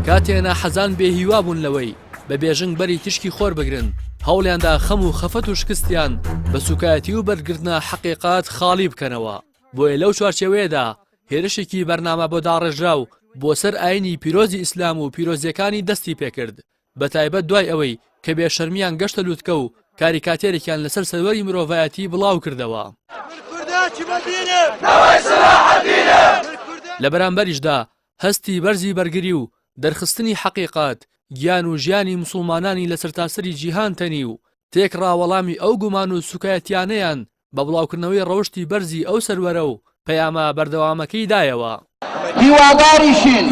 کاتێ ناحەزان بێ هیوا بوون لەوەی بە بێژنگ بەری تیشکی خۆر بگرن، هەوڵیاندا خەم و خەفەت و شکستیان بە سوکایەتی و بەرگرتنە حەقیقەت خاڵی بکەنەوە. بۆیە لەو چوارچێوەیەدا هێرشێکی بەرنامە بۆ داڕێژراو بۆ سەر ئاینی پیرۆزی ئیسلام و پیرۆزییەکانی دەستی پێکرد، بەتایبەت دوای ئەوەی کە بێشەرمییان گەشتە لوتکە و کاریکاتێرێکیان لەسەر سەروەری مرۆڤایەتی بڵاوکردەوە. لە بەرامبەریشدا هەستی بەرزی بەرگری و دەرخستنی حەقیقەت، گیان و ژیانی موسوڵمانانی لە سەرتاسەری جیهان تەنی و تێکڕا وەڵامی ئەو گومان و سوکایەتیانەیان بە بڵاوکردنەوەی ڕەوشتی بەرزی ئەو سەروەرە و پەیامە بەردەوامەکەی دایەوە. هیواداریشین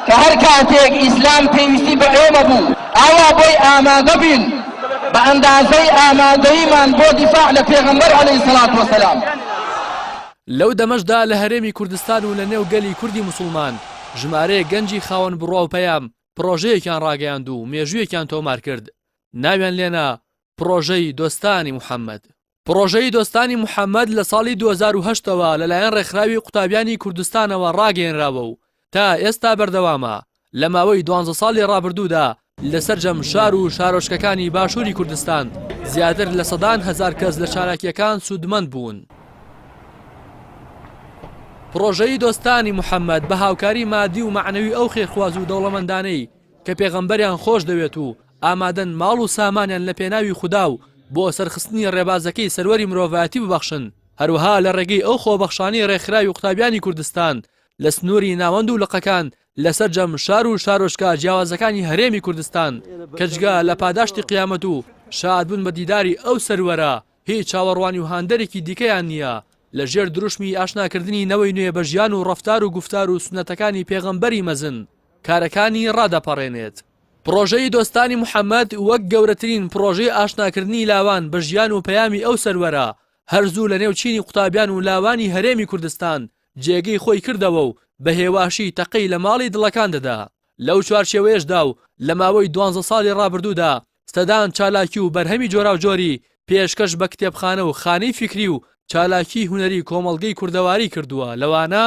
کە هەر کاتێک ئیسلام پێویستی بە ئێمە بوو، ئاوا بۆی ئامادە بین بە ئەندازەی ئامادەییمان بۆ دیفاع لە پێغەمبەر علیە الصلوە والسلام. لەو دەمەشدا لە هەرێمی کوردستان و لە نێو گەلی کوردی موسوڵمان ژمارەیەک گەنجی خاوەن بڕوا و پەیام پڕۆژەیەکیان ڕاگەیاند و مێژوویەکیان تۆمار کرد ناویان لێنا پڕۆژەی دۆستانی محەمەد. پڕۆژەی دۆستانی محەمەد لە ساڵی 2008 ەوە لەلایەن ڕێکخراوی قوتابیانی کوردستانەوە ڕاگەیەنراوە و تا ئێستا بەردەوامە، لە ماوەی دوانزە ساڵی ڕابردوودا لە سەرجەم شار و شارۆچکەکانی باشووری کوردستان زیاتر لە سەدان هەزار کەس لە چالاکییەکان سوودمەند بوون. پڕۆژەی دۆستانی محەمەد بە هاوکاری مادی و مەعنەوی ئەو خێرخواز و دەوڵەمەندانەی کە پێغەمبەریان خۆش دەوێت و ئامادەن ماڵ و سامانیان لە پێناوی خودا و بۆ سەرخستنی ڕێبازەکەی سەروەری مرۆڤایەتی ببەخشن، هەروەها لە ڕێگەی ئەو خۆبەخشانەی ڕێکخراوی قوتابیانی کوردستان لە سنووری ناوەند و لقەکان لە سەرجەم شار و شارۆچکە جیاوازەکانی هەرێمی کوردستان کە جگە لە پاداشتی قیامەت و شادبوون بە دیداری ئەو سەروەرە هیچ چاوەڕوانی و هاندەرێکی دیکەیان نییە لە ژێر دروشمی ئاشناکردنی نەوەی نوێ بە ژیان و ڕەفتار و گوفتار و سوننەتەکانی پێغەمبەری مەزن کارەکانی ڕادەپەڕێنێت. پڕۆژەی دۆستانی محەمەد وەک گەورەترین پڕۆژەی ئاشناکردنی لاوان بە ژیان و پەیامی ئەو سەروەرە هەر زوو لە نێو چینی قوتابیان و لاوانی هەرێمی کوردستان جێگەی خۆی کردەوە و بە هێواشی تەقەی لە ماڵی دڵەکان دەدا. لەو چوارچێوەیەشدا و لە ماوەی دوانزە ساڵی ڕابردوودا سەدان چالاکی و بەرهەمی جۆراوجۆری پێشکەش بە کتێبخانە و خانەی فیکری و چالاکیی هونەری کۆمەڵگەی کوردەواری کردووە، لەوانە.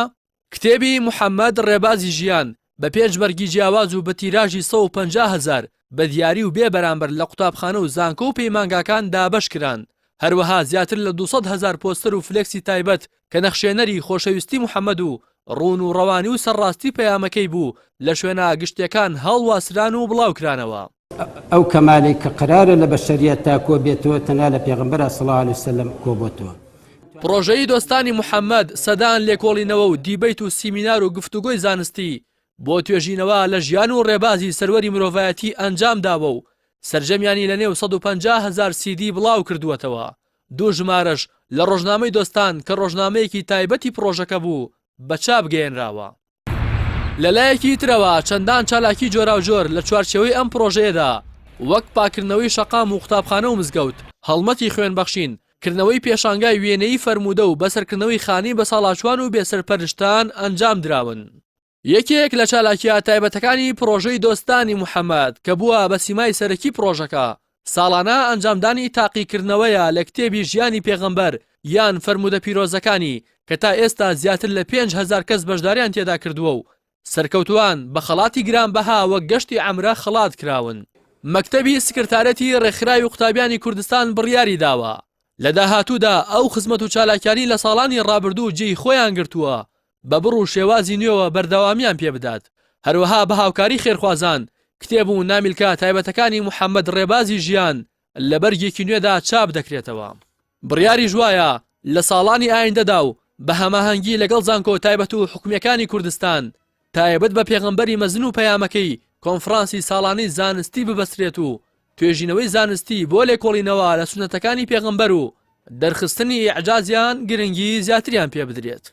کتێبی، محەمەد ڕێبازی ژیان، بە پێنج بەرگی جیاواز و بە تیراژی 150 هەزار بە دیاری و بێ بەرامبەر لە قوتابخانە و زانکۆ و پەیمانگاکان دابەش کران، هەروەها زیاتر لە 200 هەزار پۆستەر و فلێکسی تایبەت کە نەخشێنەری خۆشەویستی محەمەد و ڕوون و ڕەوانی و سەرڕاستی پەیامەکەی بوو لە شوێنە گشتیەکان هەڵواسران و بڵاوکرانەوە. ئەو کەمالەی کە قەرارە لە بەشەریەتدا کۆ بێتەوە تەنها لە پێغەمبەرا صلی اللە علیە وسلم کۆ بۆتەوە. پڕۆژەی دۆستانی محەمەد سەدان لێکۆڵینەوە و دیبەیت و سیمینار و گفتوگۆی زانستی بۆ توێژینەوە لە ژیان و ڕێبازی سەروەری مرۆڤایەتی ئەنجام داوە و سەرجەمیانی لە نێو 150 هەزار سیدی بڵاو کردووەتەوە، دوو ژمارەش لە ڕۆژنامەی دۆستان کە ڕۆژنامەیەکی تایبەتی پڕۆژەکە بوو بە چاپ گەیەنراوە. لەلایەکی ترەوە چەندان چالاکی جۆراوجۆر لە چوارچێوەی ئەم پڕۆژەیەدا وەک پاککردنەوەی شەقام و قوتابخانە و مزگەوت، هەڵمەتی خوێنبەخشین، کردنەوەی پێشانگای وێنەیی فەرموودە و بەسەرکردنەوەی خانەی بەساڵاچوان و بێسەرپەرشتان ئەنجامدراون. یەکێک لە چالاکییە تایبەتەکانی پڕۆژەی دۆستانی محەمەد کە بووە بە سیمای سەرەکی پڕۆژەکە، ساڵانە ئەنجامدانی تاقیکردنەوەیە لە کتێبی ژیانی پێغەمبەر یان فەرموودە پیرۆزەکانی کە تا ئێستا زیاتر لە 5000 کەس بەشداریان تێدا کردووە و سەرکەوتووان بە خەڵاتی گرانبەها وەک گەشتی عەمرە خەڵات کراون. مەکتەبی سکرتارێتی ڕێکخراوی قوتابیانی کوردستان بڕیاری داوە لە داهاتوودا ئەو خزمەت و چالاکیانەی لە ساڵانی ڕابردوو جێی خۆیان گرتووە بە بڕ و شێوازی نوێوە بەردەوامیان پێ بدات، هەروەها بە هاوکاری خێرخوازان کتێب و نامیلکە تایبەتەکانی محەمەد ڕێبازی ژیان لە بەرگێکی نوێدا چاپ دەکرێتەوە. بڕیاریش وایە لە ساڵانی ئایندەدا و بە هەماهەنگی لەگەڵ زانکۆ تایبەت و حکومییەکانی کوردستان تایبەت بە پێغەمبەری مەزن و پەیامەکەی کۆنفرانسی ساڵانەی زانستی ببەسترێت و توێژینەوەی زانستی بۆ لێکۆڵینەوە لە سوننەتەکانی پێغەمبەر و دەرخستنی ئیعجازیان گرنگی زیاتریان پێ بدرێت.